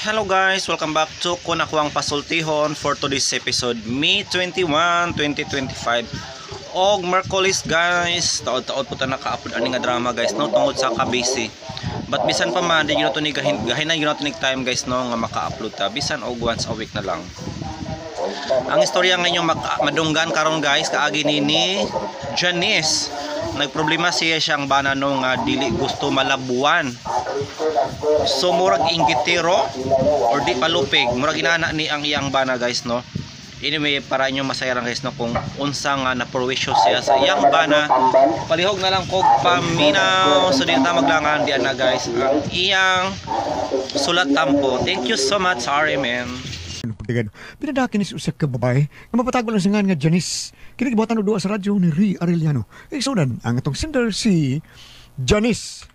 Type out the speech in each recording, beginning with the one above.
Hello guys, welcome back to Kun Ako Ang Pasultihon for today's episode, May 21, 2025. Og Merkules guys, taod-taod po ta naka-upload ani nga drama guys, no, tungod sa ka-busy. But bisan pa man, di gyud to ni gahinan gyud to ni time guys, no, nga maka-upload ta bisan og once a week na lang. Ang istorya nga inyong madunggan karon guys, kaagi ni Janice. Nagproblema siya siyang bana no nga dili gusto malabuan. So murag inggitero or di palupig, murag inana ni ang iyang bana guys, no. Anyway, para inyo masaya lang guys, no, kung unsa nga naperwisyo siya sa iyang bana. Palihog na lang kog paminaw. So di ta maglangan di ana guys ang iyang sulat tampo. Thank you so much, RMN. Pinadakin ni usa ka babae nga mapatago lang sa ngan nga Janice. Kini gibuhatan og duwa sa radyo ni Ri Arellano. Igsunan ang atong sender si Janice.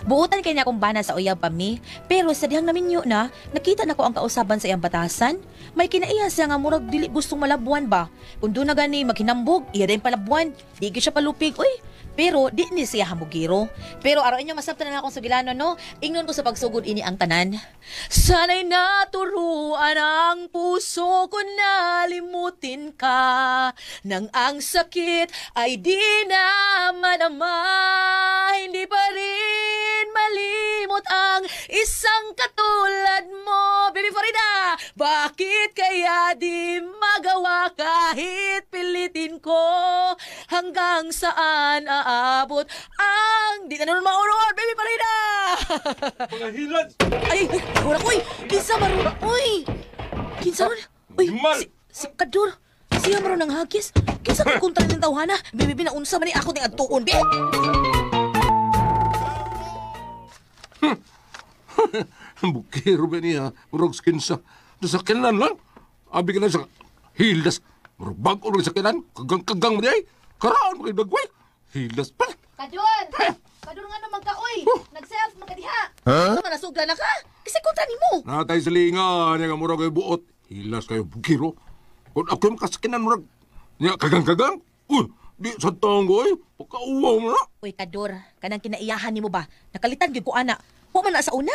Buotan kay niya akong bana sa uyab pa mi, pero sa dihang naminyo na, nakita na ko ang kausaban sa iyang batasan. May kinaiya siya nga murag dili gustong malabuan ba. Kung doon na gani maghinambog, iya din palabuan. Di gyud siya palupig, uy. Pero di ni siya hamugiro. Pero araw inyo masabtan na akong sugilano, no? Ingnon ko sa pagsugod ini ang tanan. Sana'y naturuan ang puso ko na limutin ka, nang ang sakit ay di na madama. Hindi pa rin malimot ang isang katulad mo. Baby Farida, bakit kaya di magawa kahit pilitin ko? Hanggang saan aabot ang di na nun maurot, Baby Farida? Mga hilas! Ay, ay, uy! Kinsa maroon? Uy! Kinsa maroon? Uy, si Kadur. Siya maroon ang hagis. Kinsa kung kontra ng tawhana? Baby, naunsa man ni ako ning adtuon, be! Bukiro ba niya? Murag skinsa. Sa kinan lang. Abi ka na sa hilas. Murag bago rin sa kinan. Kagang-kagang mo niya eh. Karaan mo kayo dagway. Hilas pa. Kadur! Kadur nga naman ka, oy! Nag-self magkadiha! Huh? Ito nasugla na ka? Kasi kontra ni mo. Natay sa linga. Niya nga murag kayo buot. Hilas kayo, bukiro. Kung ako yung makasakinan murag. Niya kagang-kagang. Uy! Di sa tanggo eh. Pagkauwaw mo na. Uy, Kadur. Kanang kinaiyahan ni mo ba? Nakalitan gyud ko ana. Wa man na sa una.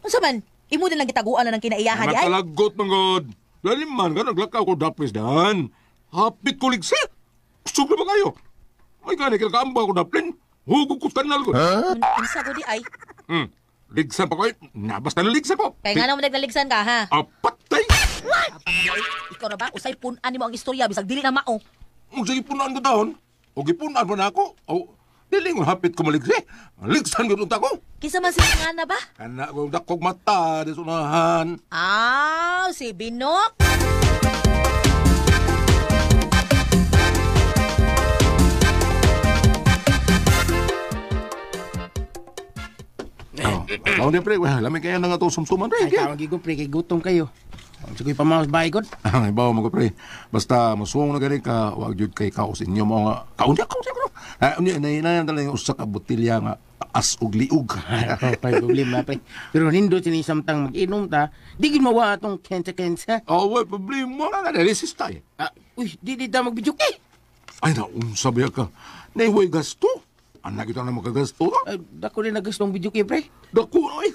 Unsa man? Imo din lang gitaguan na ng kinaiyahan di ay. Nakalagot man god. Lalim man ka naglakaw ko dapis dan. Hapit ko ligsi. Kusog na ba kayo? May gani kinakaamba ko daplin. Hugog ko tanal ko. Huh? Unsa ko di ay? Ligsan pa ko. Nabasta na ligsan ko. Kaya nga naman naglaligsan ka ha? Apatay! What? Ikaw na ba? Usay punan nimo ang istorya bisag dili na mao. Unsa gipunan ko taon? O gipunan mo na ako? O dili mo hapit ko maligsi. Ligsan gyud unta ko. Kinsa man sila nga na ba? Kana ko dakog mata di sunahan. Ah, si Binok. Oh, di pre, lami kaya na nga to sumsuman pre. Ay, tawag ko pre, kay gutom kayo. Sige pamaos bahay god. Ay, bawo mo ko pre. Basta musuong na gani ka, wag jud kay kaos inyo mo nga. Kaon ya, kaon ya ko. Ah, unya na na usa ka botelya nga taas og liog. Ay, problema pre. Pero nindot sini samtang mag-inom ta, di gid mawa atong kensa-kensa. Oh, way problema na na resista. Ah, uy, di di ta magbidyok eh. Ay, na unsa ba ka? Nay way gasto. Anak ito na makagasto na. Ay, dako rin nagastong bidyok pre. Dako ay.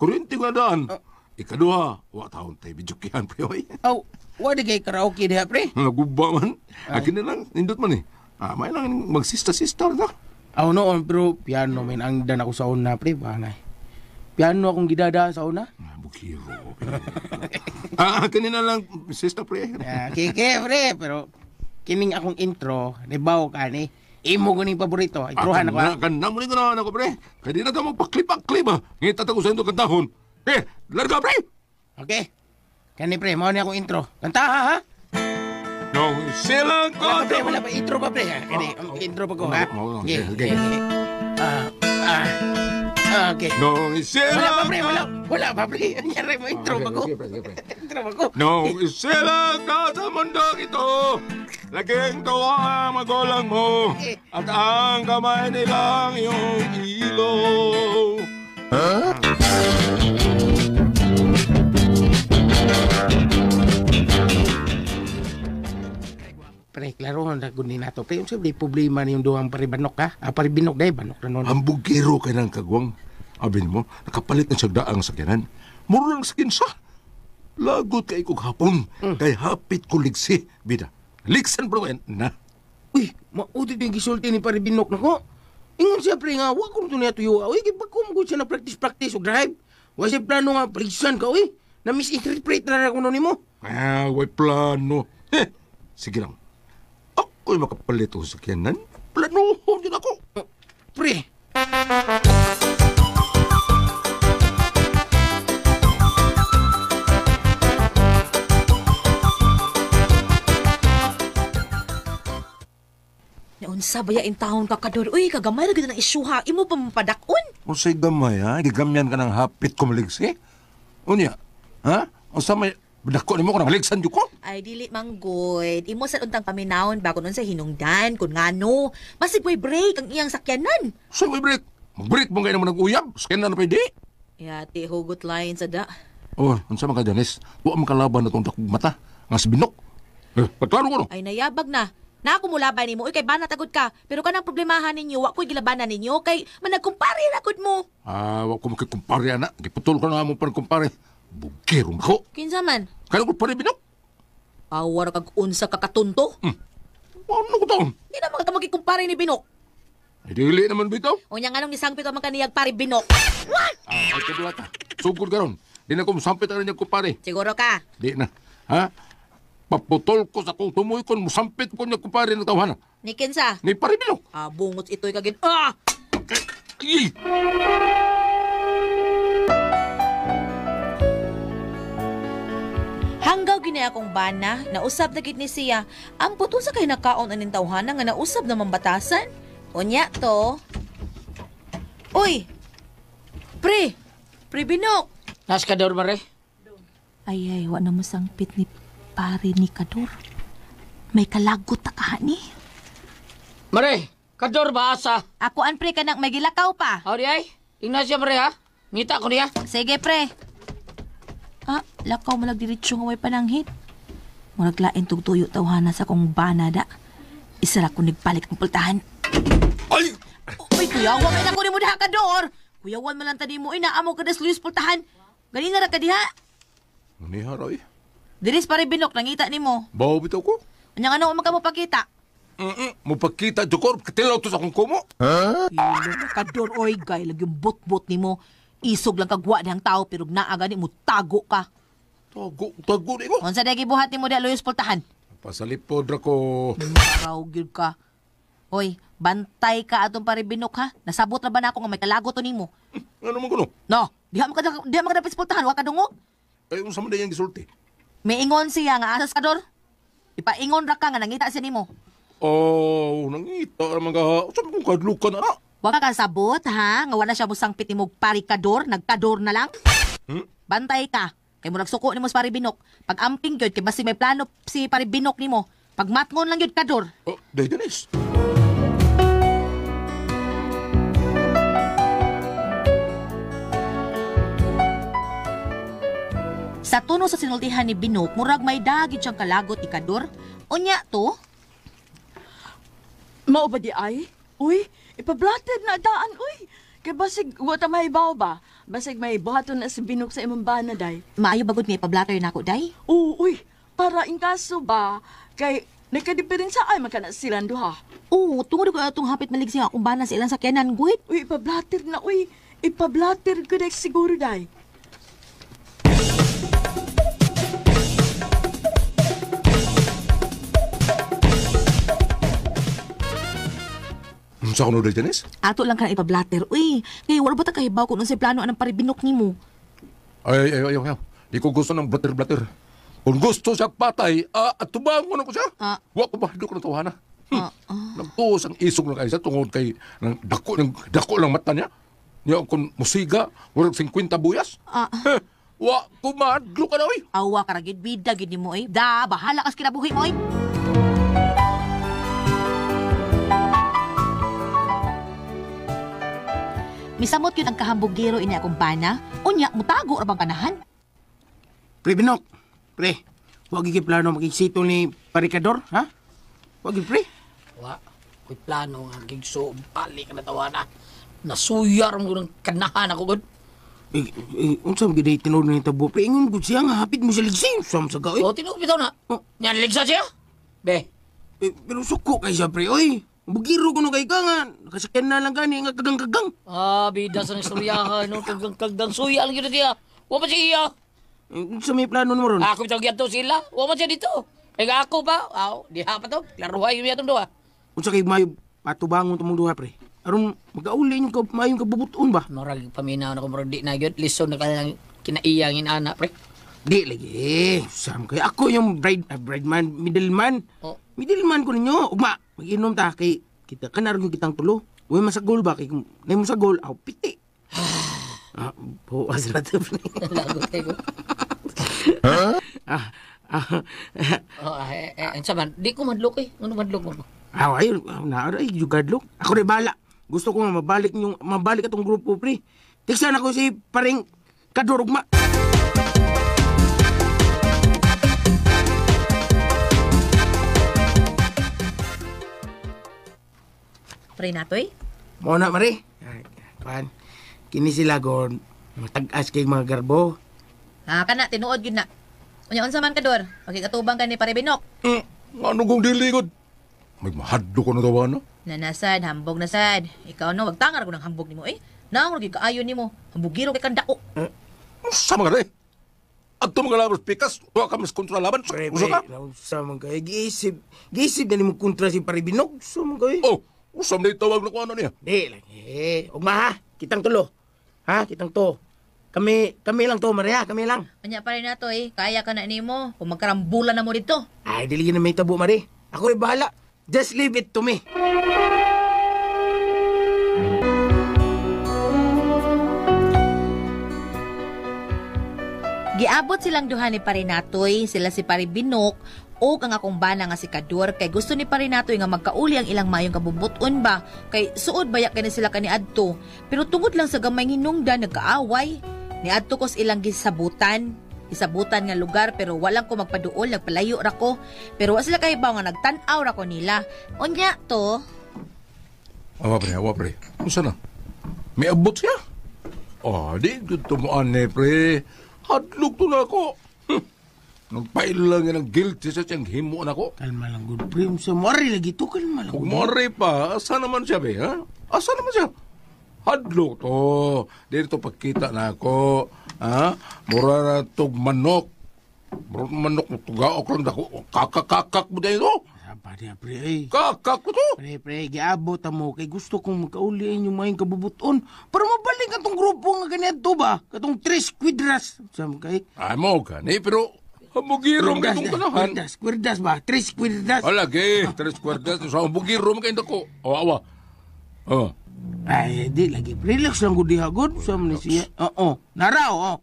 Kuryente ko na daan. Ikaduha, wa taon tayo bidyukihan pre oy. Aw, wa di kay karaoke diha pre. Naguba man. Akin na lang, nindot man eh. Ah, may lang magsista-sista na. Aw noon pero piano men ang dan ako sa una pre, banay. Piano akong gidadaan sa una. Ah, bukiro. Ah, kanina lang sista pre. Ah, kike pre, pero kining akong intro, nibaw ka ni. Imo ko ning paborito. Introhan ako. Kana mo ni ganahan ako pre. Kay di na ta magpaklip-klip ah. Ngita ta ko sa intro kantahon. Eh, larga pre. Okay. Kani pre, mao ni akong intro. Kanta ha. No, sila ko. Wala pa pre, wala pa intro pa pre. Kani, intro pa ko ha. Okay. Okay. No, sila. Wala pa pre, wala pa pre. Anyari mo intro pa ko. Intro pa ko. No, sila ka sa mundong ito. Laging tuwa ang magulang mo at ang kamay nilang iyong ilaw. Huh? Ay, klaro na gud ni nato. Pre, unsa di problema niyong duhang paribanok ha? Ah, paribinok day, banok ra nun. Hambugiro kay nang kagwang. Abi nimo, nakapalit na siya daang sakyanan. Muro lang sa kinsa. Lagot kay kog hapon. Kay hapit ko ligsi. Bida, ligsan bro na. Uy, mauti yung gisulti ni paribinok nako. Ingon siya pre nga, wa ko niya tuyo. Uy, kay pag ko siya na practice-practice og drive. Wa siya plano nga paligsan ka, uy. Na misinterpret na ra kuno nimo. Ah, way plano. Eh, sige lang. Ako'y makapalit og sakyanan. Planuhon yun ako. Oh, pre. Naunsa ba ya in taon ka kador? Uy, kagamay ra gid ng isyuha. Imo pa mapadakon. Unsay gamay ha? Gigamyan ka ng hapit ko maligsi? Unya, ha? Unsa may dako nimo ko nang ligsan jud ko? Ay dili manggod. Imo sa untang paminawon bago nun sa hinungdan kun ngano. Basig way break ang iyang sakyanan. Sa may break. Mag-break mo kayo naman nag-uyab. Sakyanan na pwede. Yati hugot line sa da. Oh, unsa man ka Janice? Wa man kalaban na tong dakong mata. Nga si Binok. Eh, pagklaro ko no. Ay nayabag na. Na ako mulabay nimo, uy kay bana tagod ka. Pero kanang problemahan ninyo, wa ko'y gilabanan ninyo kay managkumpare ra gud mo. Ah, wa ko makikumpare ana. Giputol ko na mo pankumpare. Bugirong ko. Kinsa man? Kaya ko pare Binok. Awar kag unsa ka katunto. Ano ko taon? Di na mga ka magikumpare ni Binok. Ay, dili naman bitaw. Unya nganong nisangpit man kaniyag pare Binok. Ah, ay kadula ta. Sugod karon. Di na ko musampit ana niya kumpare. Siguro ka. Di na. Ha? Paputol ko sa kong tumoy kon musampit ko niya kumpare ng tawhana. Ni kinsa? Ni pare Binok. Ah, bungot ito'y kagin. Ah! Ay! Hanggaw gini akong bana, nausab na gid ni siya. Ang puto sa kay nakaon aning tawhana nga nausab na mambatasan. Unya to. Uy! Pre! Pre Binok! Nas ka daw, mare? Ay ay, wa na mo sangpit ni pare ni Kador. May kalagot ta ka ni. Mare, kador ba asa? Ako an pre kanang may gilakaw pa. Aw di ay? Tingnan siya, mare, ha? Ngita ko niya. Sige pre. Ah, lakaw mo diretso nga way pananghit. Murag lain tugtuyo tawhana sa kong bana da. Isa ra ko nagpalit ang pultahan. Ay! Uy, kuyawan may nako nimo diha kador. Kuyawan man lang tani mo ina amo ka des Luis pultahan. Ganina ra ka diha. Niha roy. Diris pare Binok nangita nimo. Bawo bitaw ko. Unya ngano man ka mo pakita? Mupakita jukor katilaw to sa akong kumo. Ilo kador oy gay lagi yung bot-bot nimo. Isog lang kagwa dihang tao pero naa gani mo tago ka. Tago, tago di ko. Unsa day gibuhat nimo diha Luis pultahan? Pasalipod ra ko. Paraw gyud ka. Hoy, bantay ka atong pare Binok ha. Nasabot na ba nako nga may kalagot to nimo? Ano man kuno? No, diha man ka dapit sa pultahan, wa ka dungog. Ay unsa man day ang gisulti? Miingon siya nga asas kador. Ipaingon ra ka nga nangita siya nimo. Oh, nangita ra man ka. Unsa man kung kadlukan ana? Wa ka kasabot ha, nga wala siya mosangpit nimo parikador, nagkador na lang. Hmm? Bantay ka. Kay murag suko nimo sa pare Binok. Pag amping gyud kay basi may plano si pare Binok nimo. Pag matngon lang gyud kador. Oh, day Dennis. Sa tuno sa sinultihan ni Binok, murag may dagid siyang kalagot ikador. Unya to, Mao ba di ay? Uy, ipablated na daan, uy. Kay basig, wa ta mahibaw ba? Basig may buhaton na si Binok sa imong bana, day. maayo bagod nga ipablatter nako day. Oo, uy, para in kaso ba, kay nagkadiperensa ay makana silang duha. Oo, tungod ko atong hapit maligsi akong bana sa ilang sakyanan, guhit. Uy, ipablatter na, uy. Ipablatter ko na siguro, day. Unsa kuno day Dennis? Ato lang ka na ipablatter. Uy, kay wala ba ta kahibaw kung unsay plano anang paribinok nimo? Ay, ay, ay, ay. Di ko gusto ng blatter-blatter. Kung gusto siya patay, at tubangon ako siya. Ah. Wa ko ba, di ko natawahan na. Nagtuos ang isog ng kaisa tungod kay ng dako, ng dako lang mata niya. Niya kung musiga, murag 50 buyas. Ah. Heh, wa ko maadlo ka na, oy. Awa ka ra gid bida gid nimo eh. Da, bahala kas kinabuhi mo eh. Misamot yun ang kahambugero ini akong bana. Unya, mutago ra bang kanahan? Pre, Binok. Pre, huwag iki plano makiksito ni Parikador, ha? Wag yun, pre. Wa, ko'y plano nga gigso, balik na tawana. Nasuyar mo ng kanahan ako, god. Eh, eh, unsa man gid tinuod ni tabo pre? Ingon gud siya nga hapit mo sa ligsi. Sam sa ka, oy. O, tinuod bitaw na. Oh. Yan, ligsa siya. Be, Eh, pero suko kay siya pre, oy. Bugiro kuno kay ka nga nakasakyan na lang gani nga kagang-kagang. ah, bida sa istoryahan, no? Kagang-kagang suya lang yun na siya. Wa man siya iya. Eh, unsa may plano nimo ron? Ako bitaw giadto sila. Wa man siya dito. Kaya nga ako pa, aw, diha pa to. Klaruhay yung itong duha. Unsa kay mayo patubangon tumong duha pre? Aron magauli inyo ka mayong kabubuton ba? Murag paminaw na ko, murag di na yun. Lison na kanilang kinaiyang inana, pre. Di lagi. Sam kay ako yung bride, brideman, middleman. Oh. Middleman ko ninyo. Ugma, mag-inom ta kay kita kanar yung kitang tulo. Uy, masagol ba kay kung nay mo sagol, aw piti. Ah, buwas ra to pre. Lagot kayo ko. Ah, ah, Oh, eh, eh, eh, man, di ko madlok eh. Ano madlok mo? ah, ayun, ah, na ay jugadlok. Ako rin bala. Gusto ko nga mabalik yung mabalik atong grupo pre. Tiksan ako si paring kadurugma. Pre natoy? Mo na mare. Ay, Kuan. Kini sila gon matag-as kay mga garbo. Ah, kana tinuod gyud na. Unya unsa man kador? Makikatubang ka ni Pare Binok. Ano kung dili gud? May mahadlo ko na tawana. Nanasad, hambog na sad. Ikaw no, wag tangar ko ng hambog nimo eh. Naong lagi kaayo nimo. Hambugiro kay kandako. Unsa man ka re? Adto mga labas pikas, wa ka mas kontra laban. Pre, Usa pre, ka? nausa man kayo. Giisip, giisip na nimo kontra si Paribinog. So man kayo. Oh, usa man tawag na ko ano niya. Di lang eh. Ugma ha, kitang tulo. Ha, kitang to. Kami, kami lang to, Maria, kami lang. Unya pare natoy, kaya ka na nimo. Kung magkarambulan na mo dito. Ay, dili na may tabo, Mari. Ako rin bahala. Just leave it to me. Giabot silang duha ni Parinatoy, sila si Paribinok o ang akong bana nga si Kadur kay gusto ni Parinatoy nga magkauli ang ilang mayong kabubuton ba kay suod baya kani sila kaniadto. Pero tungod lang sa gamay hinungdan nagkaaway. Niadto ko sa ilang gisabutan. Gisabutan nga lugar pero walang ko magpaduol, nagpalayo ra ko. Pero wa sila kahibaw nga nagtan-aw ra ko nila. Unya to, Awa pre, awa pre. Unsa na? May abot siya. Oh, di gud tumuan ni pre. Hadlok to na ako. Nagpail lang yan ang guilty sa siyang himo na ko. Kalma lang, good pre. Sa Mari lagi to, kalma lang. Kung mori pa, asa naman siya be, ha? Asa naman siya? Hadlok to. Dito pagkita na ako. Ha? Mura na tog manok. Mura na manok, tugaok lang dako. Kakakakak mo dahil to. Saba niya, pre, ay. Kakak mo to. Pre, pre, giabot mo kay gusto kong magkauli inyong mayong kabubuton para mabalik atong grupo nga ganito ba? Katong tres quidras. Sam kay? Ay mo gani, pero hamugirong kay itong kanahan. Quirdas, quirdas ba? Tres quirdas. Alagi, tres kwartas. Sa hamugirong kay dako. Awa, awa. Oh. Ay, di lagi. Relax lang ko diha, god. Sam ni siya. Oo. Nara, oo.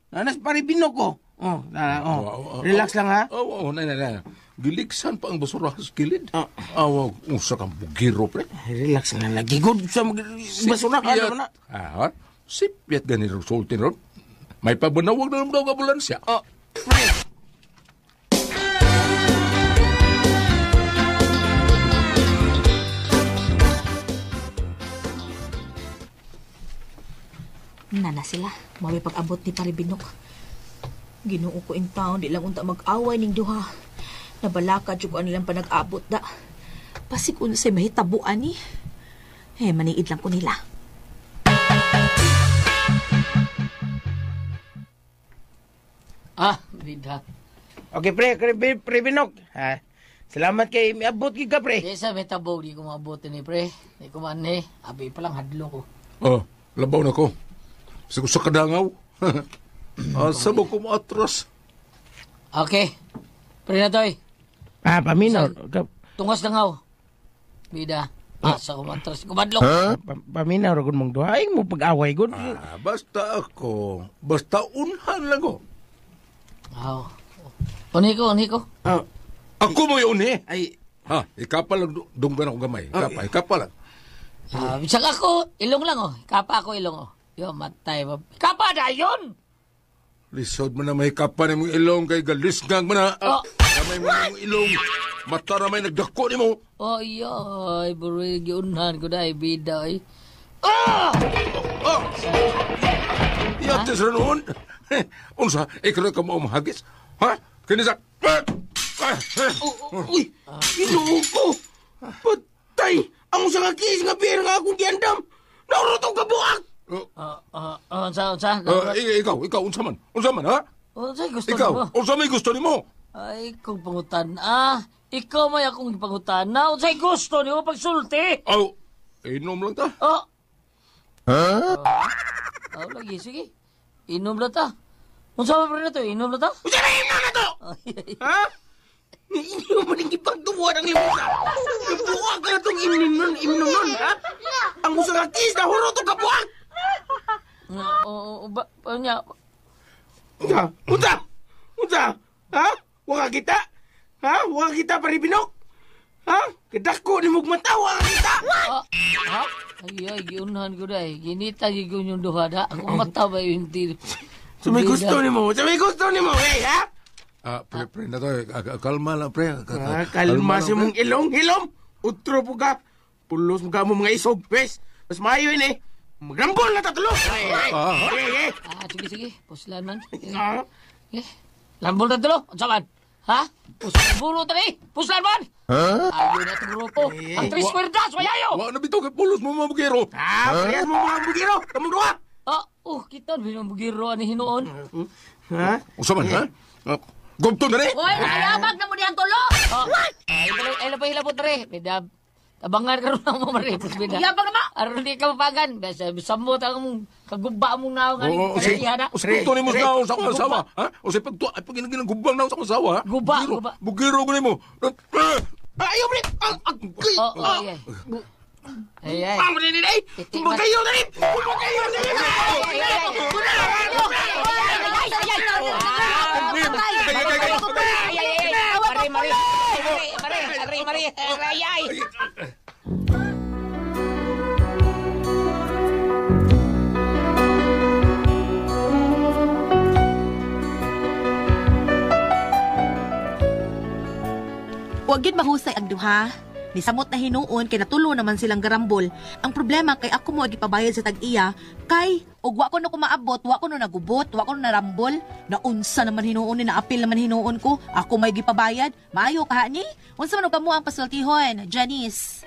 Nanas pare binok ko. Oh, nara, oh. Awa, awa, Relax lang ha. Awa, awa, na, na, na. Giliksan pa ang basura sa kilid. Ah. Awa, usa kang bugiro, pre. Relax lang lagi, god. Sa basura ka naman na. Ah, sipyat gani resultin ron. May pabanawag na naman daw ang ambulansya. Oh, pre. Nana sila, maway pag-abot ni Paribinok. Ginoo ko in town, di lang unta mag-away ning duha. Nabalaka jud ko ang nilang panag-abot da. Pasig unsay mahitabuan ni. Eh, maniid lang ko nila. Ah, bida. Okay, pre, pre, pre, pre binok. Ha? Salamat kay miabot gid ka, pre. Di sa may tabo, di ko maabot ni pre. Di ko man eh. Abi pa lang hadlo ko. Oh, labaw na ko. Sa sa kadangaw. Asa mo ko maatras? Okay. Pre na toy. Ah, paminaw. Tungas na ngaw. Bida. Asa ko matras. Kumadlok. Paminaw ra gud mong duha. Ay mo pag-away gud. Ah, basta ako. Basta unhan lang ko. Aw. Unhi ko, unhi ko. Oh, Ako mo yun eh. ay Ha, ikapa lang dunggan ako gamay. Ikapa, ikapa lang. Ah, bisag ako, ilong lang oh. Kapa ako ilong oh. Yo, matay ba. Kapa na yun! Lisod mo na may kapa na mong ilong kay galisgang mo na. Oh. Gamay mo na mong ilong. Mata ra may nagdako nimo. Ay, ay, bro, giunhan ko dahil bida, ay. Ah! Oh! Yatis ra noon. Unsa, ikaw ka mo mahagis? Ha? Kini sa... Uy, Ginoo ko. Patay! Ang usa ka kiss nga beer nga akong giandam. Naurot og kabuak. Unsa, unsa? Ikaw, unsa man? Unsa man, ha? Unsa gusto Ikaw, nimo? unsa may gusto nimo? Ay, kung pangutan, ah. Ikaw may akong pangutan na. Unsay gusto nimo pagsulti? Aw, inom lang ta. Oh. Huh? Oh, lagi, sige. Inom na ta. Unsa man pre na to? Inom na ta? Unsa na inom na to? Ha? Inyo man ang gipagtuwa ng limusa. Kabuak ka na itong imnon nun, ha? Ang usa ka kiss na hurot og kabuak. Oo, ba, nya. Unsa? Unsa? Unsa? Ha? Wa ka kita? Ha? Wa ka kita paribinok? Ha? Kadako ni mong mata, wa ka kita? Ha? Ay, ay, giunhan ko dahil. Ginita gid yung duha da. Ang mata ba yung hindi. Sa may gusto ni mo, sa may gusto ni mo, eh, ha? Ah, pre, na to. Kalma lang, pre. Kalma si mong ilong, hilom. Utro po ka. Pulos mo ka mo mga isog, pes. Mas maayo yun eh. Magrambol na tatlo. Ah, sige, sige. Puslan man. Eh, lambol na tulo. Unsa man? Ha? Puslan bulo tani. Puslan man. Ayo na itong grupo. Ang tres kwerdas, wayayo. Wa na bitaw kay pulos mo mga bugiro. Ah, parehas mo mga bugiro. Kamong duha. Ah, oh, kita binong bugiro ani hinuon. Ha? Unsa man, ha? Gumto na rin. Hoy, nakayabag na mo diyang tulo. Ay, ay, ay, hilabot re. Bida, tabangan karon na mo mare. Bida. Yabag na mo. Aron di ka mapagan. Basta samot ang kaguba mong naong ani. Oo, Kaya na. Gusto ni mo sa sa akong asawa, ha? O sa pagtuwa, ay pag ginagubang na sa akong asawa, ha? Guba, guba. Bugiro ko nimo. Ayaw, pre. Oh, ay, ay. Ay, ay. Ang rin ay. Kumagayo na rin. Kumagayo na rin. Mare, mare, mare, ay, ay. Huwag gid mahusay ang duha. Nisamot na hinuon kay natulo naman silang garambol. Ang problema kay ako mo gipabayad sa tag-iya kay og wa ko no kumaabot, wa ko no nagubot, wa ko no narambol. Naunsa naman hinuon ni naapil naman hinuon ko. Ako may gipabayad. Maayo ka ni? Unsa man og kamo ang pasultihon, Janice?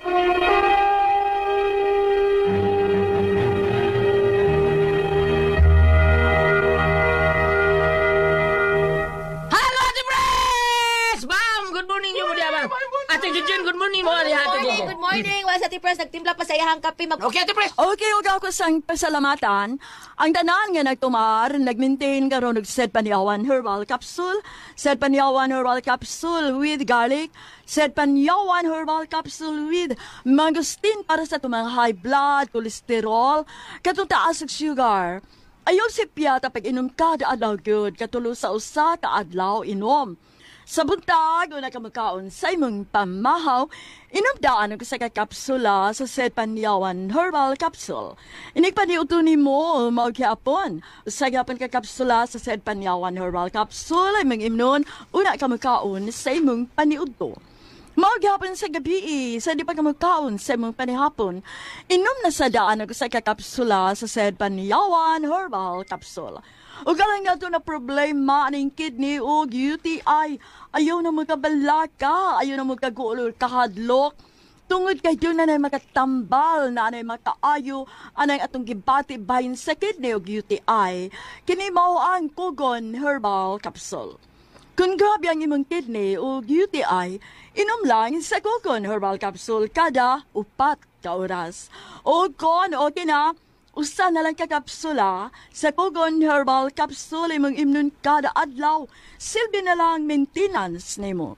Hello, Ate Pres! Ma'am, good morning niyo mo diya, ma'am. Ate Jujun, good morning mo. Ate Jujun. Good morning. Wala sa Ate Pres, nagtimpla pa sa iyahang kape. Okay, Ate Pres. Okay, ug ako sang pasalamatan. Ang tanan nga nagtumar, nag-maintain karon og Sed Panyawan Herbal Capsule, Sed Panyawan Herbal Capsule with garlic, Sed Panyawan Herbal Capsule with mangosteen para sa tumang high blood, cholesterol, katong taas og sugar. Ayaw si Piata pag inom kada adlaw good, katulo sa usa ka adlaw inom. Sa buntag, una ka magkaon sa imong pamahaw, inom daan ang usa ka kapsula sa Sed Panyawan Herbal Capsule. Inig paniuto nimo mao gyapon. Usa gyapon ka kapsula sa Sed Panyawan Herbal Capsule ay mangimnon una ka magkaon sa imong paniudto. Mao gyapon sa gabi, sa di pa ka magkaon sa imong panihapon, inom na sa daan ang usa ka kapsula sa Sed Panyawan Herbal Capsule. Ug alang nato na problema aning kidney ug UTI, ayaw na magkabalaka, ayaw na magkagulo kahadlok. Tungod kay doon na makatambal, na anay makaayo, anay atong gibati bahin sa kidney ug UTI. Kini mao ang Kugon Herbal Capsule. Kung grabe ang imong kidney o UTI, inom lang sa Kugon Herbal Capsule kada 4 ka oras. O kon okay na, usa na lang ka kapsula sa Kugon Herbal Capsule imong imnon kada adlaw. Silbi na lang maintenance nimo.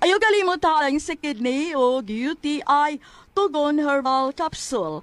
Ayaw kalimot ang sa kidney o UTI Kugon Herbal Capsule.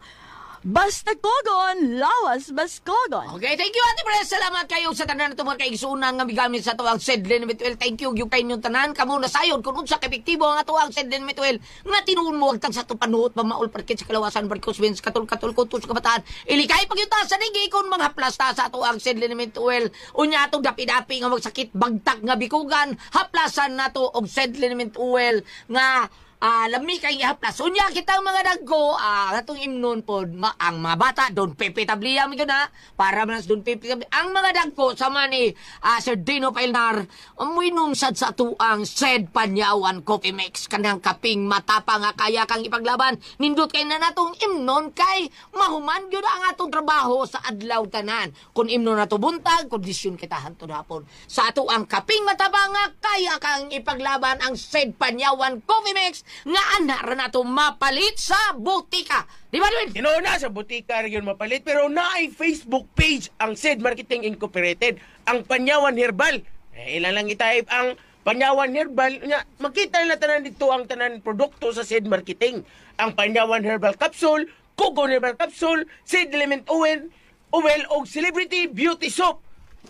Basta Kogon, lawas Baskogon. Okay, thank you, Ate Pres. Salamat kayo sa tanan na mga kaigsunan nga migamit sa tuwang Sedlin Mituel. Thank you, yung kayo inyong tanan. Kamo na sayon kung unsa ka epektibo ang ato ang Sedlin Mituel. Nga tinuon mo ang tag sa tupanuot, pamaol, parkit sa kalawasan, barkos, wins, katul-katul, kutos, kabataan. Ilikay pagyuta sa nigi kung mga plasta sa ato ang Sedlin Mituel. Unya atong dapi-dapi nga magsakit, bagtak nga bikugan, haplasan nato og Sedlin Mituel nga lami kay ihaplas. Unya kitang mga dagko, atong imnon pod ang mga bata Don Pepe Tabliya mi na para man sa Don Pepe Tabliya. Ang mga dagko sama ni Sir Dino Pailnar, uminom sad sa tuang Sed Panyawan Coffee Mix kanang kaping matapang nga kaya kang ipaglaban. Nindot kay na natong imnon kay mahuman gyud ang atong trabaho sa adlaw tanan. Kung imnon nato buntag, kondisyon kita hantod hapon. Sa ato ang kaping matapang nga kaya kang ipaglaban ang Sed Panyawan Coffee Mix nga ana ra nato mapalit sa butika. Di ba, Dwayne? Tinuod na sa butika ra yun mapalit pero naay Facebook page ang Sed Marketing Incorporated, ang Panyawan Herbal. Eh, ilan lang i-type ang Panyawan Herbal, nya makita na tanan dito ang tanan produkto sa Sed Marketing. Ang Panyawan Herbal Capsule, Kugon Herbal Capsule, Sed Element Oil, Oil og Celebrity Beauty Soap.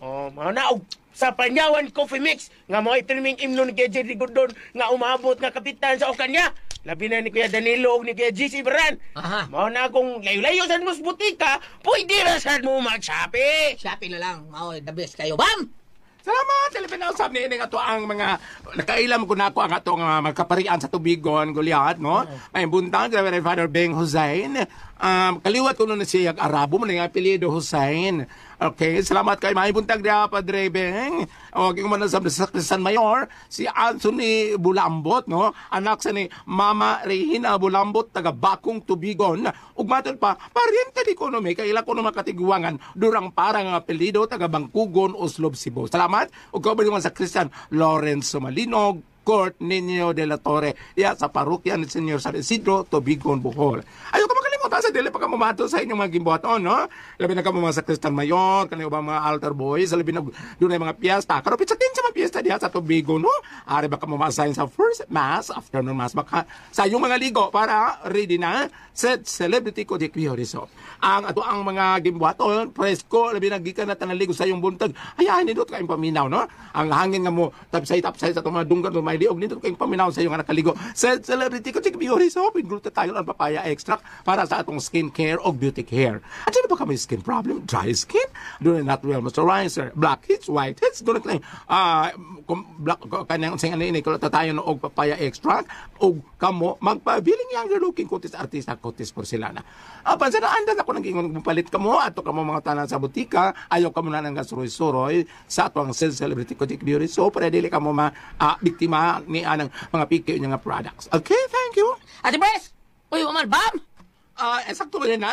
Oh, mao na og sa Panyawan Coffee Mix nga mao itiniming imno ni Kuya Jerry Gordon nga umabot nga kapitan sa Okanya. Labi na ni Kuya Danilo og ni Kuya GC Baran. Aha. Mao na kung layo-layo sad mo sa butika, pwede ra sad mo mag-Shopee. Shopee na lang. Mao, the best kayo. Bam! Salamat! Labi na usab ni ining ato ang mga nakailam ko na ako ang atong mga kaparian sa Tubigon, Goliath, no? May buntag, Reverend Father Beng Hussein. Kaliwat ko nun siya Arabo mo nga apelyido Hussein. Okay, salamat kay may buntag diha Padre Beng. O gingon man sa San Mayor si Anthony Bulambot, no? Anak sa ni Mama Regina Bulambot taga Bakong Tubigon. Ug matod pa paryente di kuno may kaila kuno makatiguangan durang parang ang apelyido taga Bangkugon, Oslob, Cebu. Salamat. Ug kauban man sa Christian Lorenzo Malinog, Court Nino de la Torre ya sa parokya ni Senyor San Isidro, Tubigon, Bohol. Ayaw ko makalimutan sa dili pa ka mamato sa inyong mga gimbuhaton, no? Labi na ka mga sa Christian Mayor, kanang ubang mga altar boys, labi na dunay mga piyesta. Karon pitsa din sa mga piyesta diha sa Tubigon, no? Ari ba ka mamasahin sa first mass, afternoon mass baka sa iyong mga ligo para ready na set celebrity ko di Riso. Ang ato ang mga gimbuhaton, presko, labi na gikan na tanan ligo sa iyong buntag. Ayahin nindot kayong paminaw, no? Ang hangin nga mo tapsay-tapsay sa atong mga dunggan may liog nindot kayong paminaw sa iyong nakaligo. Set celebrity ko di Riso, glutathione ang papaya extract para sa atong skin care o beauty care. At sino ba kami skin problem? Dry skin? Doon na natural moisturizer. Blackheads, whiteheads, doon na black kanang sing ano ini glutathione og papaya extract og kamo magpabiling younger looking kutis artista kutis porcelana. Apan sa naandan ako nang ingon palit kamo ato kamo mga tanan sa butika, ayaw kamo na nang suroy-suroy sa ato ang celebrity ko beauty so para dili kamo ma biktima ni anang mga piki nga products. Okay, thank you. Ate Pres! Uy, Omar, bam! Sakto ba na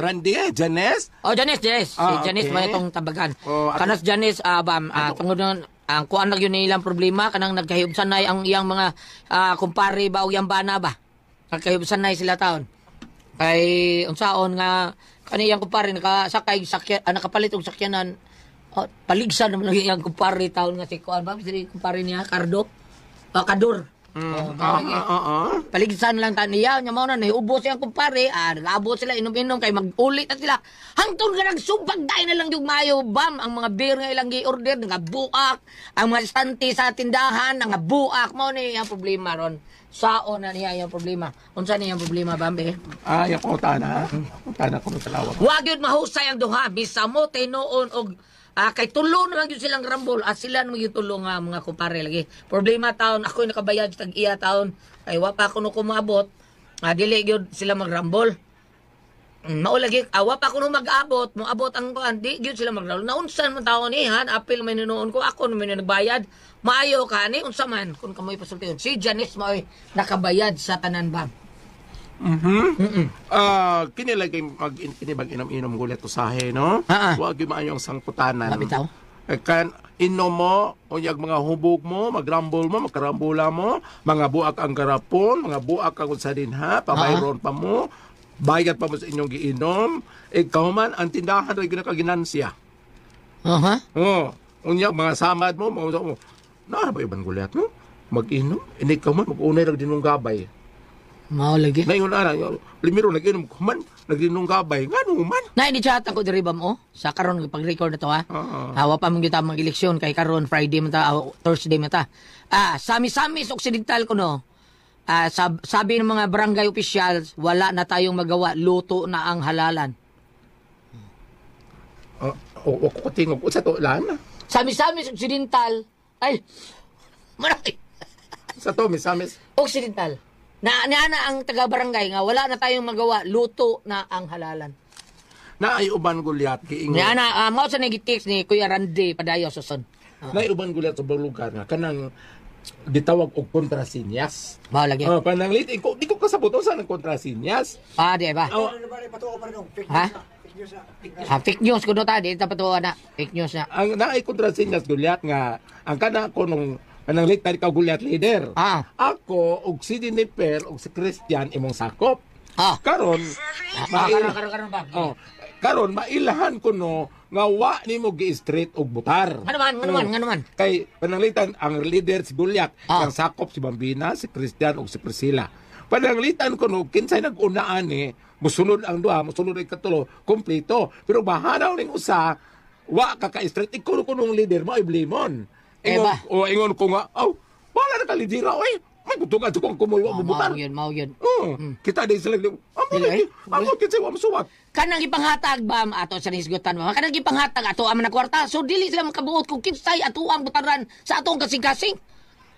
Randy, Janice? Oh, Janice, Janice. Si Janice okay. may itong tabagan. Oh, Kanas Janice, bam, tungod nun, ang kuan lang yun nilang problema, kanang nagkahibsanay ang iyang mga kumpare ba o iyang bana ba? Nagkahibsanay sila taon. Kay unsaon nga kaniyang kumpare nakasakay sakya, nakapalit og sakyanan. Oh, paligsan naman lang iyang kumpare taon nga si kuan ba si kumpare niya Cardo. Kador. Paligsan lang ta niya, nya mao na nahiubos siyang kumpare, nag-abot sila inom-inom kay mag-ulit na sila. Hangtod nga nagsubag dai na lang yung mayo, bam, ang mga beer nga ilang gi-order nagabuak, ang mga stante sa tindahan nagabuak, mao ni ang problema ron. Sao na niya ang problema. Unsa niya ang problema, bam eh? Ay, ako tana. Tana ko talawag. Wa gyud mahusay ang duha, misamote noon og kay tulo na lang yun silang rambol at sila naman yung tulo nga mga kumpare lagi. Problema taon, ako'y nakabayad sa tag-iya taon. Kay wa pa ako no kumabot. Dili gyud sila magrambol. Mao lagi, wa pa ako no mag-abot, moabot ang kuan, di gyud sila magrambol. Naunsan man taon ni han, apil may nunoon ko, ako naman yung nagbayad. Maayo ka ni unsa man kun kamoy pasultiyon. Si Janice maoy nakabayad sa tanan ba. Kini lagi mag kini bag inom-inom gulat usahe, no? Wa gyud maayo ang sangputanan. Bitaw. Kan inom mo, unyag mga hubog mo, magrambol mo, magkarambula mo, mga buak ang garapon, mga buak ang unsa dinha, pabayron pa mo, bayad pa mo sa inyong giinom, ikaw man ang tindahan ra gyud nakaginansya. Aha. Oh, unyag mga samad mo, mga mo. Naa ba iban gulat no? Mag-inom, ikaw man mag-unay ra dinung gabay. Mao lagi. Naingon ara, primero nag-inom ko man, nag-inom gabay, ngano man? Na ini chat ako diri bam oh. Sa karon pag-record na to ha. Oo. Hawa pa man gyud ta mag-eleksyon kay karon Friday man ta, Thursday man ta. Ah, sami-sami sa Occidental kuno. Ah, sabi ng mga barangay officials, wala na tayong magawa, luto na ang halalan. Oh, oh, ko tingog sa to lan. Sami-sami sa Occidental. Ay. Manay. Sa to misamis. Occidental. Na na ang taga-barangay nga wala na tayong magawa, luto na ang halalan. Na ay uban gulyat giingon. Niya na mao sa nagitext ni Kuya Randy Padayo Suson. Na ay uban gulyat sa lugar nga kanang gitawag og kontrasinyas. Mao lagi. Oh, panang late ko di ko kasabot unsa ang kontrasinyas. Ah, di ba? Oh, Ha? Ah, fake news kuno ta, di ta patuwa na. Fake news na. Ang naay kontrasinyas gulyat nga ang kana ko nung kanang late ka gulyat leader. Ah. Ako og si Jennifer og si Christian imong sakop. Ah. Karon Ah, karon karon karon ba? Oh, karon mailahan ko no nga wa nimo gi-street og butar. Ano man, ano man, ano man. Kay pananglitan ang leader si Gulyat, Ah. ang sakop si Bambina, si Christian ug si Priscilla. Pananglitan ko no kinsay nag-unaan ni, musunod ang duha, musunod ang katulo, kompleto. Pero bahanaw ning usa, wa ka ka-street ikaw ko nung leader mo ay blimon. Eh Ingon, ba? o ingon ko nga, aw, wala na ka lidera oy. May gutungan ko kung kumuha Ah, mo butar. mao yun, mao yun. Oh, kita din sila. Amo Dili, lagi. eh. Amo kinsay wa mosuwat. Kanang ipanghatag ba ato sa nisgutan ba? Kanang ipanghatag ato ang mga kwarta. So dili sila makabuot kung kinsay ato ang butaran sa atong kasing-kasing.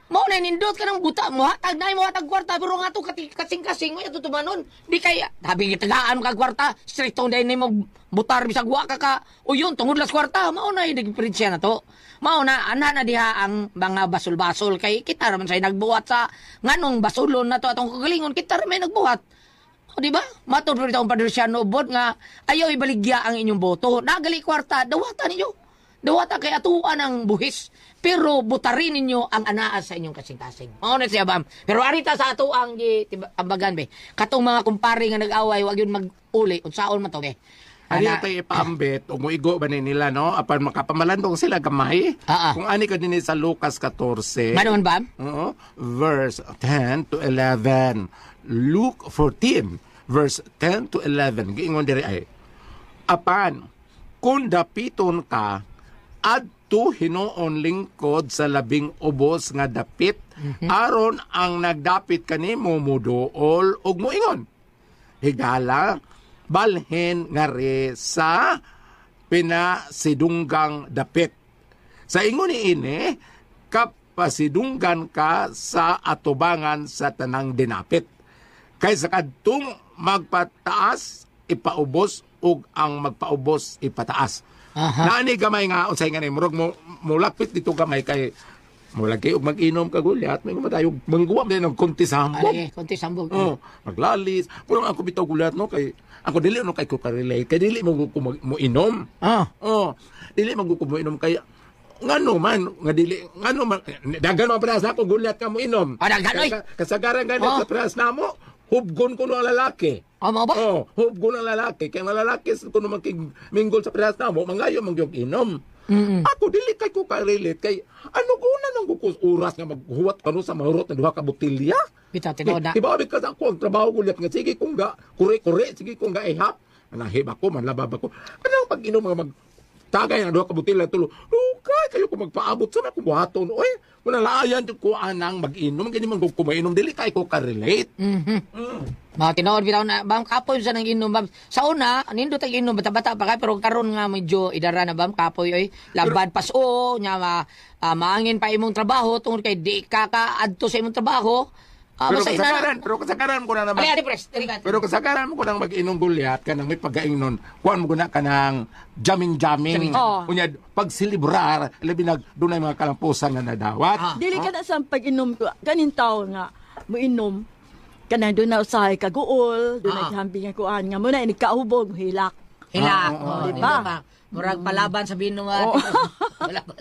Mao na nindot kanang buta mo hatag na mo hatag kwarta pero nga ato kasing-kasing mo ato tumanon. Di kay habi gitagaan ka kwarta, stricto dai nimo butar bisag wa ka ka uyon tungod las kwarta. Mao na yung diferensya na to. Mao na ana na diha ang mga basol-basol kay kita raman say nagbuhat sa nganong basulon na to atong kagalingon kita ra may nagbuhat. O, di ba? Matod pa itong Padre Luciano Ubod nga ayaw ibaligya ang inyong boto. Nagali kwarta, dawatan ninyo. Dawatan kay atuan ang buhis. Pero butarin ninyo ang anaa sa inyong kasing-kasing. Mao na siya bam. Pero arita sa ato ang ambagan be. Katong mga kumpare nga nag-away, wag yun mag-uli. Unsaon man to be. Ani Ana- tay ipaambit o moigo ba ni nila no apan makapamalandong sila gamay. Ah, ah. Kung ani ka dinhi sa Lucas 14. Ngano man bam? Oo, verse 10 to 11. Luke 14 verse 10 to 11. Giingon diri ay apan kung dapiton ka adto hinuon lingkod sa labing ubos nga dapit aron ang nagdapit kanimo moduol ug moingon higala balhin ngari sa pinasidunggang dapit. Sa ingon ni ini, kapasidunggan ka sa atubangan sa tanang dinapit. Kay sa kadtong magpataas, ipaubos, ug ang magpaubos, ipataas. Aha. Naani gamay nga, unsay nga ni, murag mo, mulapit dito gamay kay mulagi og mag-inom ka gulyat, may matayo mangguwa din og konti sa hambog. Ari, konti sambog. Oh, maglalis. Pero ako bitaw gulat no kay ako dili no kay ko ka-relate kay dili mo ko mo inom. Ah. Oh, dili mo ko mo inom kay ngano man nga dili ngano man daghan man parehas ako gulat ka mo inom. Ah, daghan, oy. Kasagaran ganit Oh. sa parehas namo, hubgon ko no ang lalaki. Ah, mao ba? Oh, hubgon ang lalaki kay ang lalaki sa kuno minggol sa parehas namo, mangayo man gyud inom. Ako dili kay ko ka-relate kay ano ko na nang kukus oras nga maghuwat kano sa mahurot na duha ka botelya. Bitaw tinuod na. Iba ka sa ako ang trabaho ko liat nga sige kung ga kure-kure sige kung ga ihap. Manahib ako manlabab ako. Anong pag inom mga mag tagay na duha ka botelya tulo. Lukay kayo ko magpaabot sa ako buhaton. Oy, wala laayan jud ko anang mag-inom gani man ko kumainom dili kay ko ka-relate. Mhm. Mga tinuod bitaw na bam kapoy sa nang inom bam. Sa una nindot ang inom bata-bata pa kay pero karon nga medyo idara na bam kapoy oy. Labad pas o nya ma, maangin pa imong trabaho tungod kay di ka ka adto sa imong trabaho. Ah, Pero basta ina- kasagaran, pero kasagaran ko na naman. Ali, ali, pres. Dali ka. Pero kasagaran mo ko nang mag-inom gulyat kanang may pagkaingnon. Kuan mo guna kanang jamming-jamming. Oh. Unya pagsilibrar labi nag dunay mga kalampusan nga nadawat. Ah. Dili ka na sa pag-inom ko. Kanin tao nga, muinom. Kanang doon na usahay kaguol, doon Ah. na hambing nga kuan nga muna inigkaubog, hilak. Hilak. Ah, Oh, Diba? di ba? Murag palaban sa bino nga. Palaban.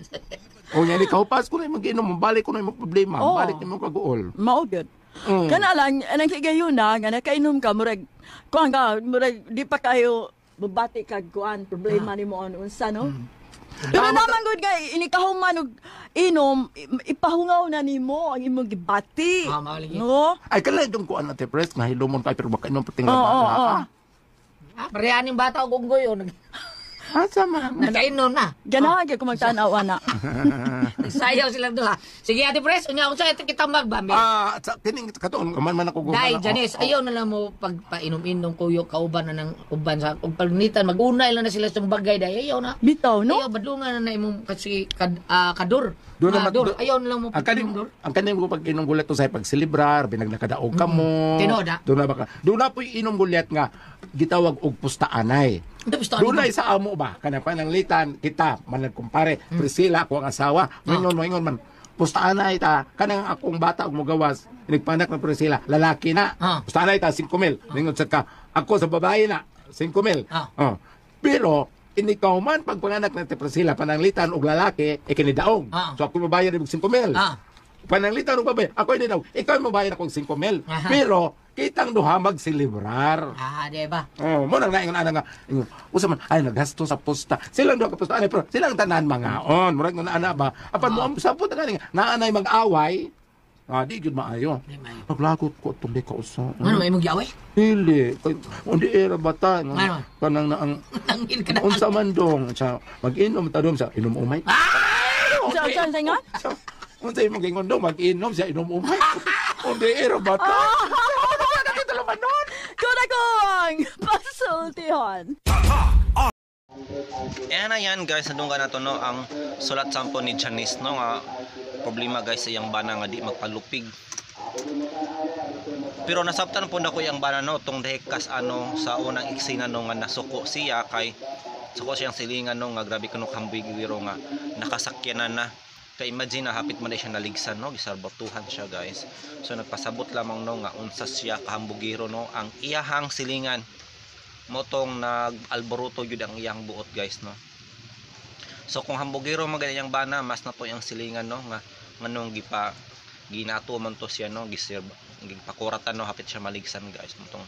Unya ni kaupas ko na mag-inom, balik ko na imong problema, Oo. balik nimo kaguol. Mao gyud. Mm. Kana lang anang higayon na nga nakainom ka murag kuan ka murag di pa kayo babati kag kuan problema nimo ano unsa no. Pero naman gud nga inikahuman og inom, ipahungaw na nimo ang imong gibati. Ah, mao lagi. No? Ay, kanang itong kuan na Pres, nga hilumon kay pero baka inom pating Oo, oo, oo. Ah, parehan yung bata og unggoy oh. Asa man? Nagkainom na. Ganahan kay kumagtan-aw ana. Nagsayaw sila duha. Sige, Ate Pres, unya unsa ito kita magbambi. Ah, sa kining katuon man man ako Dai, Janice, ayaw na lang mo pagpainom-inom kuyo kauban na ng uban sa ug pagnitan mag-unay lang na sila sa bagay dai ayaw na. Bitaw no? Ayaw badlungan na na imong kasi kad, kadur. Doon naman- Dor, ayaw na lang mo Ang kaning pag-inom, dor. ang kaning ko pag inom gulat to sa pagselebrar, binagnakadaog ka mo. Tinuod, ah. Doon na baka. Doon na po'y inom gulat nga gitawag og pustaanay. Ito gusto Doon na sa amo ba kanang pananglitan kita man nagkumpare Priscilla ako ang asawa. Moingon moingon man pustaanay ta kanang akong bata og mogawas nagpanak na Priscilla lalaki na. Pustaanay ta 5,000. Ningon sad ka ako sa babae na 5,000. Oh. Pero inikaw man pagpanganak ng Priscilla pananglitan og lalaki e kinidaog. So ako mabayad og 5,000. Pananglitan og babae, ako ini daw, ikaw mabayad akong 5,000. Aha. Pero kitang duha magselebrar. Ah, di ba? Oh, mo nang naingon ana nga ingon, usa man ay nagasto sa posta. Silang duha ka posta ani pero silang tanan mangaon. Murag nga ana ba? Apan mo ang sapot nga nga naanay mag-away. Ah, di gyud maayo. Di maayo. Paglagot ko atong di ka usa. Ano may imong giaway? Dili, kay undi era bata nga Ano? kanang na ang Tangil ka na. unsa man dong sa mag-inom ta dong sa inom umay. Sa sa sa nga? Unsa imong gingon dong mag-inom siya inom umay. Undi era bata. Ano ba nakita laman nun? Kuna kong pasultihon. Ayan na yan guys, nadunggan na to no ang sulat sampo ni Janice no nga problema guys sa iyang bana nga di magpalupig. Pero nasabtan po na ko iyang bana no tong dekas ano sa unang eksena no nga nasuko siya kay suko siyang silingan no nga grabe kuno kambigwiro nga nakasakyanan na. Kay imagine na hapit man na siya naligsan no gisarbatuhan siya guys. So nagpasabot lamang no nga unsa siya kahambugiro no ang iyahang silingan motong nag-alboroto yun ang iyang buot guys no. So kung hambugero man gani iyang bana mas na to iyang silingan no nga nganong gipa ginato man to siya no giserve gipakuratan no hapit siya maligsan guys motong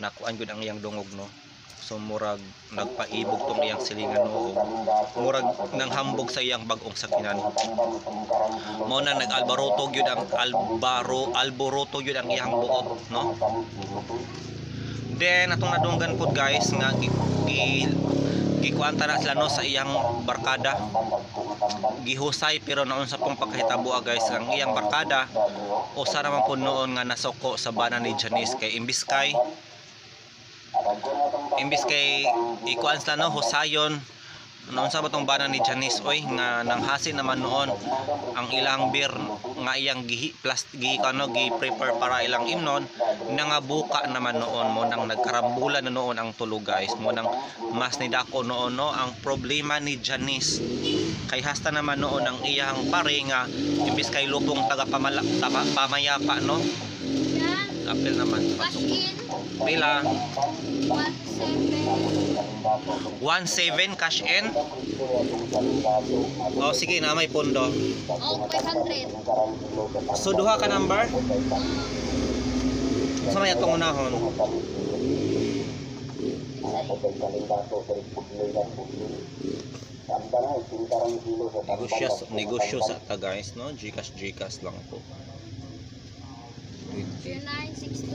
nakuan gyud ang iyang dungog no. So murag nagpaibog tong iyang silingan no og murag nang hambog sa iyang bag-ong sakinan. Mao na nag-alboroto gyud ang alboroto gyud ang iyang buot no. Then atong nadunggan pod guys nga gikuanta na sila no sa iyang barkada. Gihusay pero naon sa pong pagkahitabo guys ang iyang barkada usa naman po noon nga nasuko sa bana ni Janice kay imbis kay ikuan sila no husayon noon sa batong bana ni Janice oy nga nanghasi naman noon ang ilang beer nga iyang gihi plus gi ano gi prepare para ilang imnon nangabuka naman noon mo nang nagkarambulan na noon ang tulog guys mo nang mas nidako noon no ang problema ni Janice kay hasta naman noon ang iyang pare nga imbis kay lupong taga pamayapa no apel naman Cash in, pila 1,7. 17 cash in. Oh sige na may pondo. Oh, 500. So duha ka number? Sa may atong unahon. Negosyo sa ta guys no, GCash GCash lang po. 0962.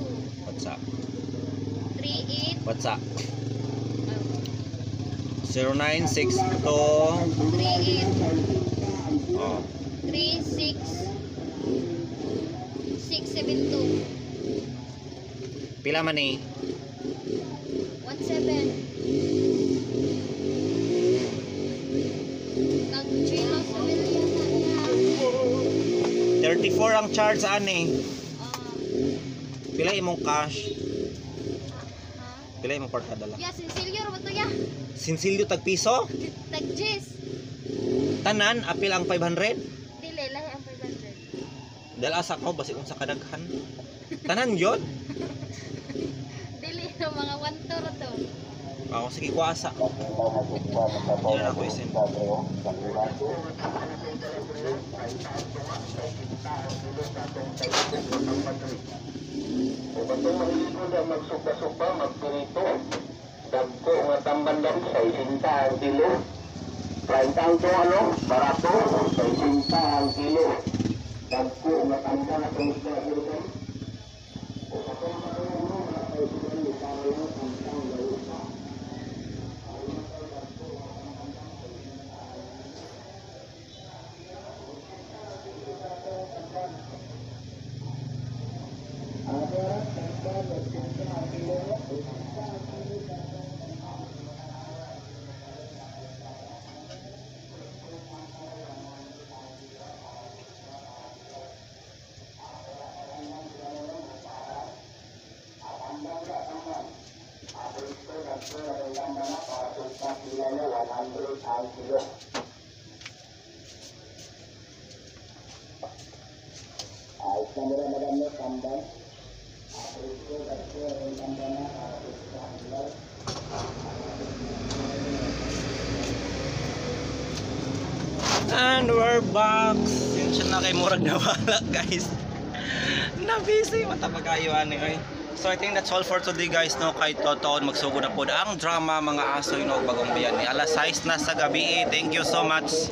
What's up? 38. What's up? 0962 38. Oh. 36. 672. Pila man ni? 17. Kag Chilo Sevilla na niya. 34 ang charge ani. Pila imong cash? Pila imong kwarta dala? Ya, sinsilyo ra ba to ya? Sinsilyo tag piso? Tag Jis. Tanan apil ang 500? Dili lahi ang 500. Dala sa ko basi unsa kadaghan. Tanan yon. Dili na mga 1 to ra to. Ako sige kuasa. Yan ako isin. And we're back. Sinsya na kay murag nawala, guys. Na busy matapagayo ani oy. So I think that's all for today, guys, no. Kay totoo magsugod na pod ang drama Mga Asoy no, Bagong Bayani. Alas 6 na sa gabi. Thank you so much.